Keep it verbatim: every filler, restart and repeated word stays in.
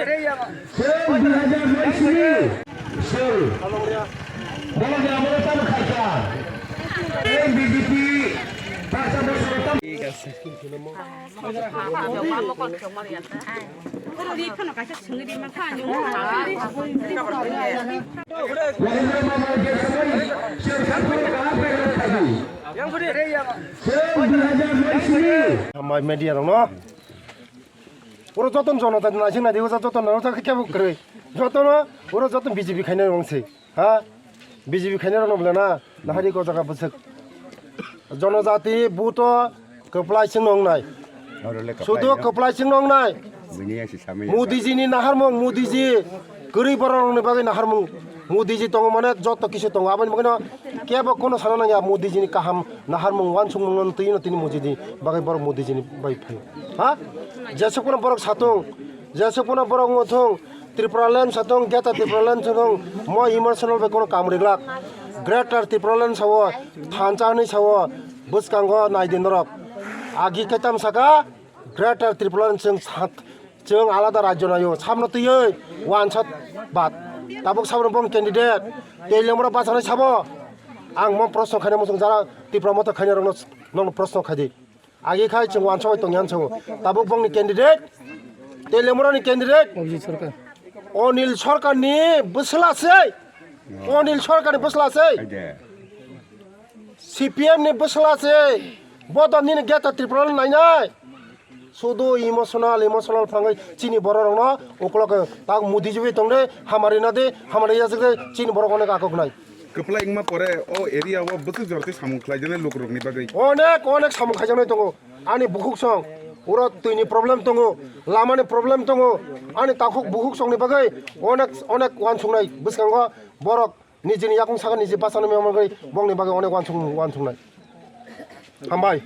Chwng dui hajar nai simi chwng bolongni amolo tamo khaikha. Chwng B J P baksa bosor tamo. Borok rwi phano kaisa swngwi rima kha, ani. Hambai media rokno. Oro joto jonota naising naidi, o joto no kebo kwrwi. Joto no oro joto B J P khainai rong se. Ha? B J P khainai rokno bwlana. Nahari ko jaga bwswk. Jonojati buto kwplai chwng nongnai. Sudu kwplai chwng nongnai. Modi ji ni naharmung, Modi ji kwrwi borok rokni bagwi naharmung. Modi ji tongo mane joto kisu tongo. Aboni bagwino kebo kono sana nangya Modi ji ni kaham naharmung wansukmung no twi no tini Modi ji ni bagwi borok Modi ji ni bai phai. Ha? Jesuk pono borok satung, jesuk pono borok wngthung, Tripura land satung, Greater Tripura land satung, mo emotional bai kono kam riglak. Greater Tripura land sao, thansa hwnwi sao, bwskango naidi norok. Agi kaitam saka, Greater Tripura land chwng sa-, chwng alada rajyo naio, samno twiwi wansat bad. Tabuk saboni bong candidate, tei lemura bachanai sabo. Ang mo proshno khaina muchung jara Tripura motha khaina rokno, nokno proshno khaidi. Agi khai chwng wansok bai tongya hinwi sao. Tabuk bongni candidate, tei lemurani candidate. Abhijit Sarkar. Onil Sarkarni bwsla se. Onil Sarkarni bwsla se. Aide. C P M ni bwsla se. Bodo nini Greater Tripura nainai. Sudu emotional, emotional phangwi chini borok rokno ukolok tak Modi jibi tongde, hamari nade, hamari yajagde, chini borok onek akok nai. Kwplai wngma pore o area o bwswk jora tei samung khlaijaknai lukurokni bagwi? Onek, onek samung khaijaknai tongo. Ani bukhuk song, uro twini problem tongo, lamani problem tongo, ani takhuk bukhuk songni bagwi onek, onek wansuknai. Bwskango borok nijini yakung saka niji bachana mema bagwi bongni bagwi onek wansuk, wansuknai. Hambai.